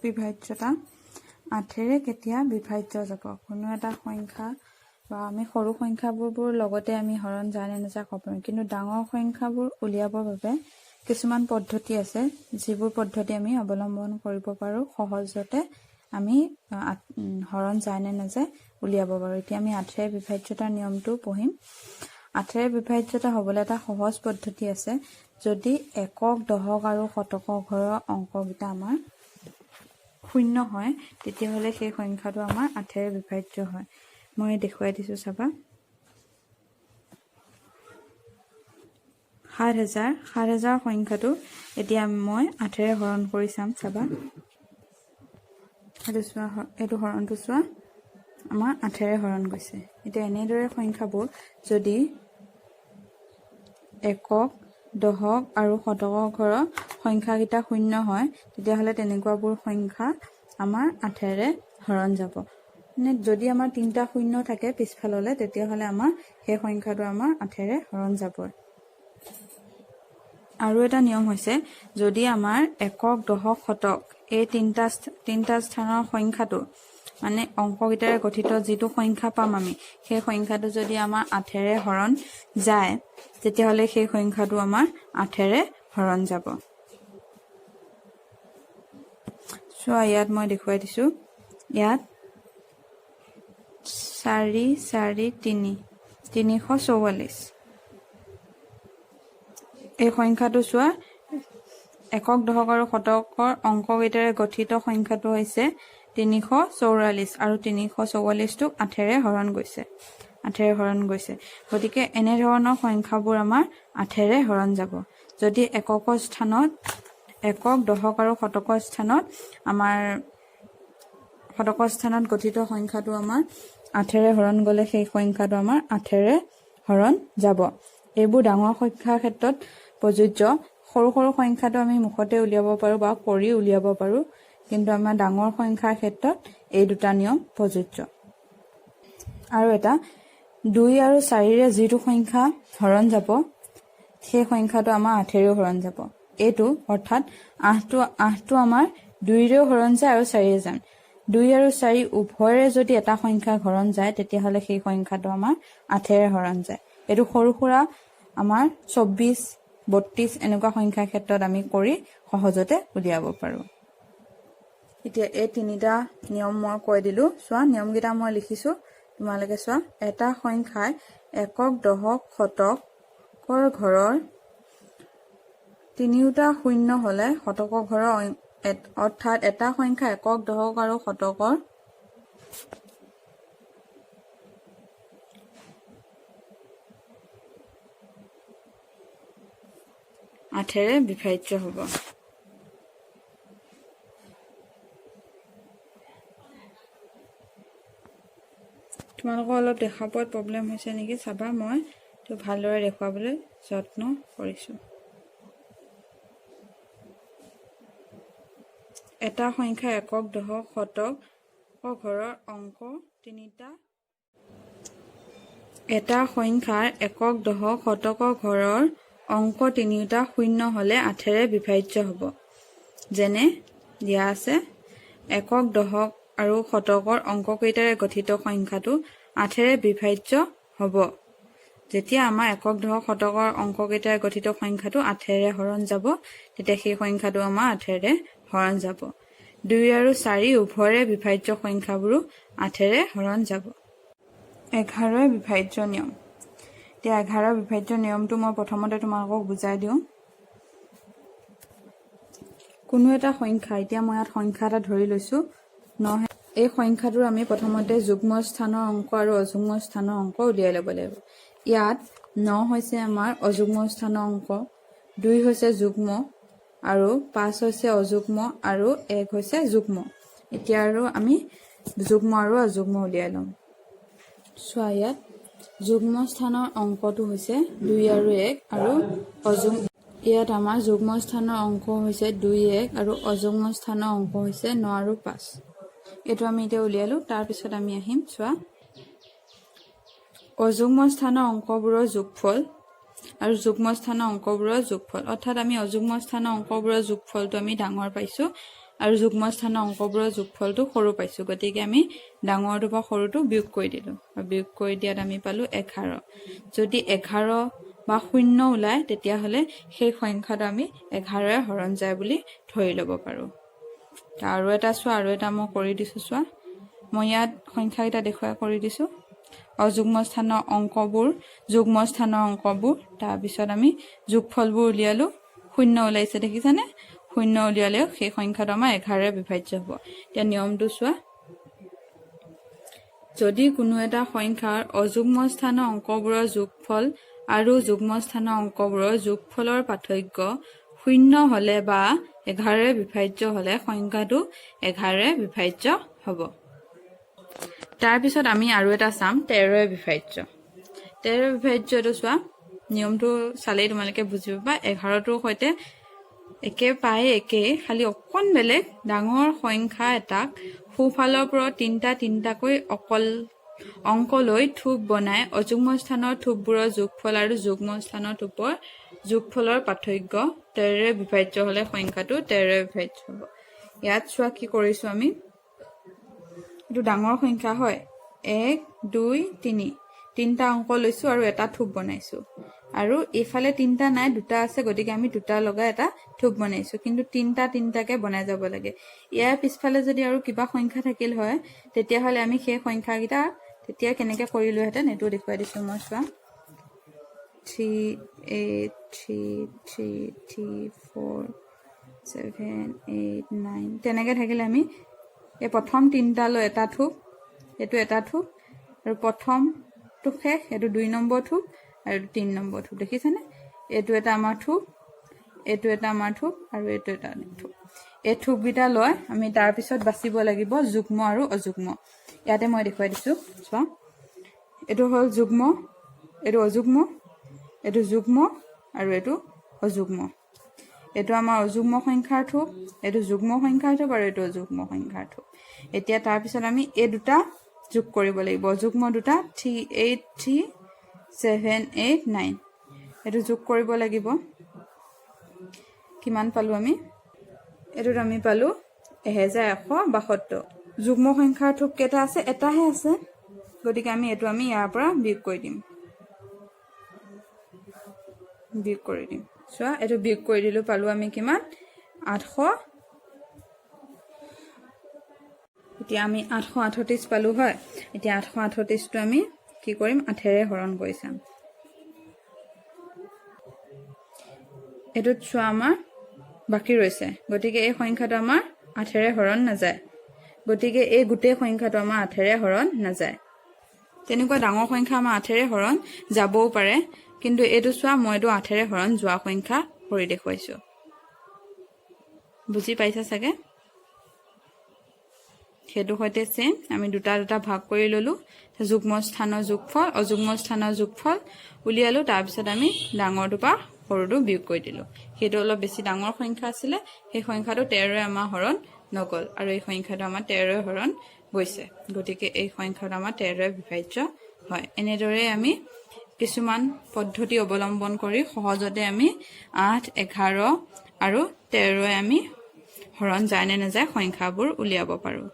বিভাজ্যতা। আঠেৰে কেতিয়া বিভাজ্য যাব? কোনো এটা সংখ্যা বা আমি সৰু সংখ্যাবোৰ লগতে আমি হৰণ যায় নে নাযায় ক'ব পাৰিম, কিন্তু ডাঙৰ সংখ্যাবোৰ উলিয়াবৰ বাবে কিছুমান পদ্ধতি আছে, যিবোৰ পদ্ধতি আমি অৱলম্বন কৰিব পাৰোঁ, সহজতে আমি হৰণ যায় নে নাযায় উলিয়াব পাৰোঁ। এতিয়া আমি আঠেৰে বিভাজ্যতাৰ নিয়মটো পঢ়িম। আঠেৰে বিভাজ্যতা হ'বলৈ এটা সহজ পদ্ধতি আছে। যদি একক, দশক আৰু শতকৰ ঘৰৰ অংককেইটা আমাৰ শূন্য হয়, তেতিয়াহ'লে সেই সংখ্যাটো আমাৰ আঠেৰে বিভাজ্য হয়। মই দেখুৱাই দিছোঁ, চাবা। 7000, 7000 সংখ্যাটো এতিয়া মই আঠেৰে হৰণ কৰি চাম, চাবা। এইটো চোৱা, এইটো হৰণটো চোৱা, আমাৰ আঠেৰে হৰণ গৈছে। এতিয়া এনেদৰে সংখ্যাবোৰ যদি একক, দশক আৰু শতকৰ ঘৰৰ সংখ্যাকেইটা শূন্য হয়, তেতিয়াহ'লে তেনেকুৱাবোৰ সংখ্যা আমাৰ আঠেৰে হৰণ যাব। মানে যদি আমাৰ তিনিটা শূন্য থাকে পিছফাললৈ, তেতিয়াহ'লে আমাৰ সেই সংখ্যাটো আমাৰ আঠেৰে হৰণ যাব। আৰু এটা নিয়ম হৈছে, যদি আমাৰ একক, দশক, শতক এই তিনিটা স্থানৰ সংখ্যাটো, মানে অংককেইটাৰে গঠিত যিটো সংখ্যা পাম আমি, সেই সংখ্যাটো যদি আমাৰ আঠেৰে হৰণ যায়, তেতিয়াহ'লে সেই সংখ্যাটো আমাৰ আঠেৰে হৰণ যাব। চোৱা, ইয়াত মই দেখুৱাই দিছোঁ। ইয়াত 4 4 3, 344। এই সংখ্যাটো চোৱা, একক, দশক আৰু শতকৰ অংককেইটাৰে গঠিত সংখ্যাটো হৈছে 344, আৰু 344টোক আঠেৰে হৰণ গৈছে, আঠেৰে হৰণ গৈছে। গতিকে এনেধৰণৰ সংখ্যাবোৰ আমাৰ আঠেৰে হৰণ যাব। যদি এককৰ স্থানত, একক, দশক আৰু শতকৰ স্থানত আমাৰ শতকৰ স্থানত গঠিত সংখ্যাটো আমাৰ আঠেৰে হৰণ গ'লে সেই সংখ্যাটো আমাৰ আঠেৰে হৰণ যাব। এইবোৰ ডাঙৰ সংখ্যাৰ ক্ষেত্ৰত প্ৰযোজ্য। সৰু সৰু সংখ্যাটো আমি মুখতে উলিয়াব পাৰোঁ বা কৰি উলিয়াব পাৰোঁ, কিন্তু আমাৰ ডাঙৰ সংখ্যাৰ ক্ষেত্ৰত এই দুটা নিয়ম প্ৰযোজ্য। আৰু এটা, 2 আৰু চাৰিৰে যিটো সংখ্যা হৰণ যাব, সেই সংখ্যাটো আমাৰ আঠেৰেও হৰণ যাব। এইটো অৰ্থাৎ আঠটো আমাৰ দুইৰেও হৰণ যায় আৰু চাৰিৰে যায়। 2 আৰু 4 উভয়ৰে যদি এটা সংখ্যা হৰণ যায়, তেতিয়াহ'লে সেই সংখ্যাটো আমাৰ আঠেৰে হৰণ যায়। এইটো সৰু সুৰা আমাৰ 24, 32 এনেকুৱা সংখ্যাৰ ক্ষেত্ৰত আমি কৰি সহজতে উলিয়াব পাৰোঁ। এতিয়া এই তিনিটা নিয়ম মই কৈ দিলোঁ। চোৱা, নিয়মকেইটা মই লিখিছোঁ, তোমালোকে চোৱা। এটা সংখ্যাই একক, দশক, শতকৰ ঘৰৰ তিনিওটা শূন্য হ'লে শতকৰ ঘৰৰ অৰ্থাৎ এটা সংখ্যা একক, দশক আৰু শতকৰ আঠেৰে বিভাজ্য হ'ব। তোমালোকৰ অলপ দেখা পোৱাত প্ৰব্লেম হৈছে নেকি চাবা, মই তো ভালদৰে দেখুৱাবলৈ যত্ন কৰিছোঁ। এটা সংখ্যা একক, দশক, শতক ঘৰৰ অংক তিনিটা, এটা সংখ্যাৰ একক, দশক, শতকৰ ঘৰৰ অংক তিনিওটা শূন্য হ'লে আঠেৰে বিভাজ্য হ'ব। যেনে দিয়া আছে, একক, দশক আৰু শতকৰ অংককেইটাৰে গঠিত সংখ্যাটো আঠেৰে বিভাজ্য হ'ব যেতিয়া আমাৰ একক, দশক, শতকৰ অংককেইটাৰে গঠিত সংখ্যাটো আঠেৰে হৰণ যাব, তেতিয়া সেই সংখ্যাটো আমাৰ আঠেৰে হৰণ যাব। 2 আৰু 4 উভয়ৰে বিভাজ্য সংখ্যাবোৰো আঠেৰে হৰণ যাব। 11 বিভাজ্য নিয়ম। এতিয়া 11 বিভাজ্য নিয়মটো মই প্ৰথমতে তোমালোকক বুজাই দিওঁ। কোনো এটা সংখ্যা, এতিয়া মই ইয়াত সংখ্যা এটা ধৰি লৈছোঁ ন, এই সংখ্যাটোৰ আমি প্ৰথমতে যুগ্ম স্থানৰ অংক আৰু অযুগ্ম স্থানৰ অংক উলিয়াই ল'ব লাগিব। ইয়াত ন হৈছে আমাৰ অযুগ্ম স্থানৰ অংক, 2 হৈছে যুগ্ম আৰু 5 হৈছে অযুগ্ম আৰু 1 হৈছে যুগ্ম। এতিয়া আৰু আমি যুগ্ম আৰু অযুগ্ম উলিয়াই ল'ম। চোৱা, ইয়াত যুগ্ম স্থানৰ অংকটো হৈছে 2 আৰু 1, আৰু অযুগ্ম, ইয়াত আমাৰ যুগ্ম স্থানৰ অংক হৈছে 2 1 আৰু অযুগ্ম স্থানৰ অংক হৈছে ন আৰু 5। এইটো আমি এতিয়া উলিয়ালো। তাৰপিছত আমি আহিম, চোৱা, অযুগ্ম স্থানৰ অংকবোৰৰ যোগফল আৰু যুগ্ম স্থানৰ অংকবোৰৰ যোগফল। অৰ্থাৎ আমি অযুগ্ম স্থানৰ অংকবোৰৰ যোগফলটো আমি ডাঙৰ পাইছোঁ আৰু যুগ্ম স্থানৰ অংকবোৰৰ যোগফলটো সৰু পাইছোঁ। গতিকে আমি ডাঙৰটোৰ পৰা সৰুটো বিয়োগ কৰি দিলোঁ আৰু বিয়োগ কৰি দিয়াত আমি পালোঁ 11। যদি 11 বা শূন্য ওলায়, তেতিয়াহ'লে সেই সংখ্যাটো আমি 11ৰে হৰণ যায় বুলি ধৰি ল'ব পাৰোঁ। আৰু এটা চোৱা, আৰু এটা মই কৰি দিছোঁ। চোৱা, মই ইয়াত সংখ্যাকেইটা দেখুৱাই কৰি দিছোঁ, অযুগ্ম স্থানৰ অংকবোৰ, যুগ্ম স্থানৰ অংকবোৰ। তাৰপিছত আমি যোগফলবোৰ উলিয়ালোঁ, শূন্য ওলাইছে, দেখিছানে? শূন্য উলিয়ালেও সেই সংখ্যাটো আমাৰ 11ৰে বিভাজ্য হ'ব। এতিয়া নিয়মটো চোৱা। যদি কোনো এটা সংখ্যাৰ অযুগ্ম স্থানৰ অংকবোৰৰ যোগফল আৰু যুগ্ম স্থানৰ অংকবোৰৰ যোগফলৰ পাৰ্থক্য শূন্য হ'লে বা 11ৰে বিভাজ্য হ'লে সংখ্যাটো 11ৰে বিভাজ্য হ'ব। তাৰপিছত আমি আৰু এটা চাম, 13ৰে বিভাজ্য। 13 বিভাজ্যটো চোৱা, নিয়মটো চালেই তোমালোকে বুজি পাবা। 11টোৰ সৈতে একে প্ৰায় একেই, খালি অকণ বেলেগ। ডাঙৰ সংখ্যা এটাক সোঁফালৰ পৰা তিনিটা তিনিটাকৈ অকল অংক লৈ থোপ বনাই অযুগ্ম স্থানৰ থোপবোৰৰ যোগফল আৰু যুগ্ম স্থানৰ থোপৰ যোগফলৰ পাৰ্থক্য 13ৰে বিভাজ্য হ'লে সংখ্যাটো 13ৰে বিভাজ্য হ'ব। ইয়াত চোৱা, কি কৰিছোঁ আমি? এইটো ডাঙৰ সংখ্যা হয়। এক, দুই, তিনি, তিনিটা অংক লৈছোঁ আৰু এটা থোপ বনাইছোঁ। আৰু এইফালে তিনিটা নাই, দুটা আছে, গতিকে আমি দুটা লগাই এটা থোপ বনাইছোঁ। কিন্তু তিনিটা তিনিটাকে বনাই যাব লাগে। ইয়াৰ পিছফালে যদি আৰু কিবা সংখ্যা থাকিল হয়, তেতিয়াহ'লে আমি সেই সংখ্যাকেইটা তেতিয়া কেনেকৈ কৰিলোহেঁতেন, এইটো দেখুৱাই দিছোঁ মই। চোৱা, 3 8 3 3 3 4 7 8 9 তেনেকৈ থাকিলে আমি এই প্ৰথম তিনিটা লৈ এটা থোপ, এইটো এটা থোপ আৰু প্ৰথমটো শেষ, এইটো দুই নম্বৰ থোপ আৰু এইটো তিনি নম্বৰ থোপ। দেখিছেনে? এইটো এটা আমাৰ থোপ, এইটো এটা আমাৰ থোপ আৰু এইটো এটা থোপ। এই থোপকেইটা লৈ আমি তাৰপিছত বাচিব লাগিব যুগ্ম আৰু অযুগ্ম। ইয়াতে মই দেখুৱাই দিছোঁ, চোৱা। এইটো হ'ল যুগ্ম, এইটো অযুগ্ম, এইটো যুগ্ম আৰু এইটো অযুগ্ম। এইটো আমাৰ অযুগ্ম সংখ্যাৰ থোপ, এইটো যুগ্ম সংখ্যাৰ থোপ আৰু এইটো অযুগ্ম সংখ্যাৰ থোপ। এতিয়া তাৰপিছত আমি এই দুটা যোগ কৰিব লাগিব, অযুগ্ম দুটা, 3 8 3 7 8 9, এইটো যোগ কৰিব লাগিব। কিমান পালোঁ আমি? এইটোত আমি পালোঁ 1172। যুগ্ম সংখ্যাৰ থোপ কেইটা আছে? এটাহে আছে। গতিকে আমি এইটো আমি ইয়াৰ পৰা বিয়োগ কৰি দিম, বিয়োগ কৰি দিম। চোৱা, এইটো বিয়োগ কৰি দিলোঁ, পালোঁ আমি কিমান? 800। এতিয়া আমি 838 পালোঁ হয়। এতিয়া 838টো আমি কি কৰিম? 8ৰে হৰণ কৰি চাম। এইটোত চোৱা, আমাৰ বাকী ৰৈছে। গতিকে এই সংখ্যাটো আমাৰ 8ৰে হৰণ নাযায়। গতিকে এই গোটেই সংখ্যাটো আমাৰ 8ৰে হৰণ নাযায়। তেনেকুৱা ডাঙৰ সংখ্যা আমাৰ 8ৰে হৰণ যাবও পাৰে। কিন্তু এইটো চোৱা, মই এইটো 8ৰে হৰণ যোৱা সংখ্যা কৰি দেখুৱাইছোঁ। বুজি পাইছা চাগে? সেইটো সৈতে ছেম, আমি দুটা দুটা ভাগ কৰি ল'লোঁ। যুগ্ম স্থানৰ যোগফল, অযুগ্ম স্থানৰ যোগফল উলিয়ালোঁ। তাৰপিছত আমি ডাঙৰটোৰ পৰা সৰুটো বিয়োগ কৰি দিলোঁ। সেইটো অলপ বেছি ডাঙৰ সংখ্যা আছিলে, সেই সংখ্যাটো 13ৰে আমাৰ হৰণ নগ'ল আৰু এই সংখ্যাটো আমাৰ 13ৰে হৰণ গৈছে। গতিকে এই সংখ্যাটো আমাৰ 13ৰে বিভাজ্য হয়। এনেদৰে আমি কিছুমান পদ্ধতি অৱলম্বন কৰি সহজতে আমি 8, 11 আৰু 13ৰে আমি হৰণ যায় নে নাযায় সংখ্যাবোৰ উলিয়াব পাৰোঁ।